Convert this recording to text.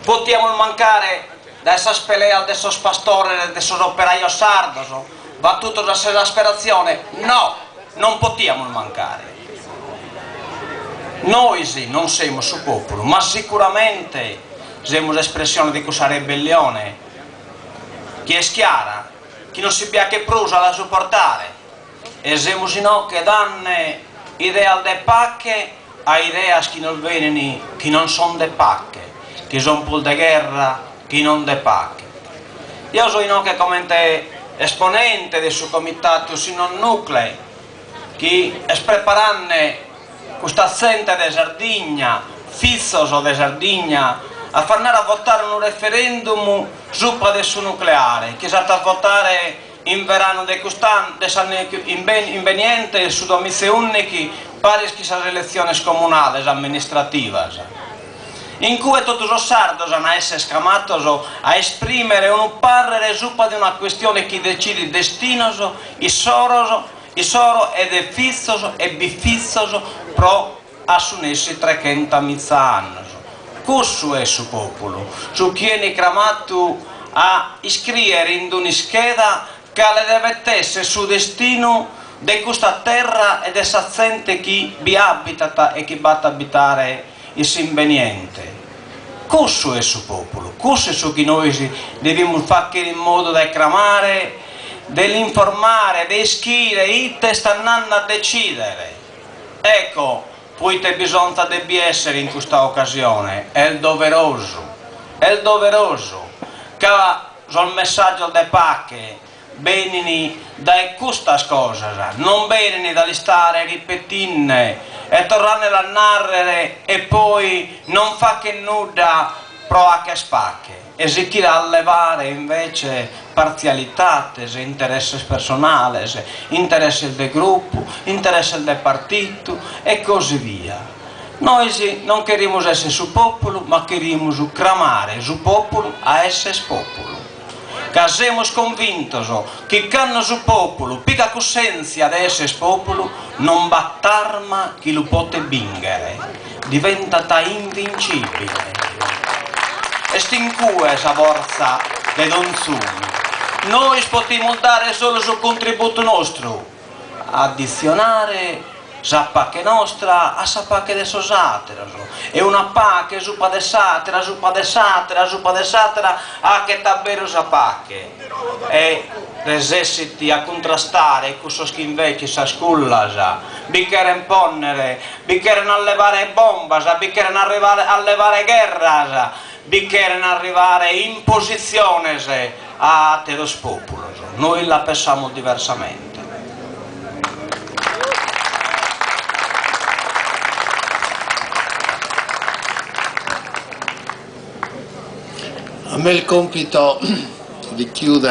Potiamus mancare dae sas peleas de sos pastores e de sos operajos sardos, batutos a s'esasperatzione? No! Non potiamus mancare. Nois non semus su pòpulu, ma sicuramente semus espressione de cussa rebellione chi est chiara, chi non si bi achet prus a la suportare. E semus inoche danne ideas de pache a ideas chi nos benin chi non son de pache, chi son prus de gherra chi non de pache. Eo so inoche comente esponente de su comitatu Si No Nucle chi est preparanne custa zente de Sardigna, fizos de Sardigna, a far andare a votare unu referendum supra de su nucleare chi s'at a votare In veranu de cust'annu, de s'annu imbeniente, su duamiza e ùndighi, paris chi sas eletziones comunales amministrativas, in cue totu sos sardos an a èssere cramatos a esprìmere unu pàrrere supra de una cuestione chi detzidit destinos issoros issoro e de fizos e bifizos pro a su nessi trechentamìza annos. Cussu est su pòpulu, su chi 'enit cramatu a iscrìere in un'ischeda cale devet èssere su destinu de custa terra e de sa zente chi bi abitat e chi b'at a abitare in s'imbeniente. Cussu est su pòpulu, cussu est su chi nois devimus fàghere in modu de cramare, de l'informare, de ischire ite est andende a detzìdere. Ecco, poite bisonzat de bi essere in custa occasione, est doverosu, est doverosu, ca sos messaggios de pache benin dae custas cosas, non benin da l'istare ripetinne e torrannelu a narrere e poi non facher nudda pro acher pache. E sichire a allevare invece partzialitates, interesses personales, interesses de grupu, interesses de partitu e cosi via. Nois non cherimus esser su pòpulu ma cherimus cramare su pòpulu a esser pòpulu. Ca semus convintos chi cando su pòpulu pigat cussèntzia de esser pòpulu non b'at arma chi lu potet bìnghere. Diventat invincibile. Est in cue sa fortza de donzunu. Nois potimus dare solu su contributu nostru, additzionare sa pache nostra a sa pache de sos àteros, e una pache supa de s'àtera, supa de s'àtera, supa de s'àtera, achet aberu sa pache e resessit a cuntrastare cussos chi invece sas cullas bi cheren pònnere, bi cheren allevare bombas, bi cheren allevare gherras, bi cheren arrivare impositziones a àteros pòpulos. Nois la pensamus diversamente. A me il compito di chiudere.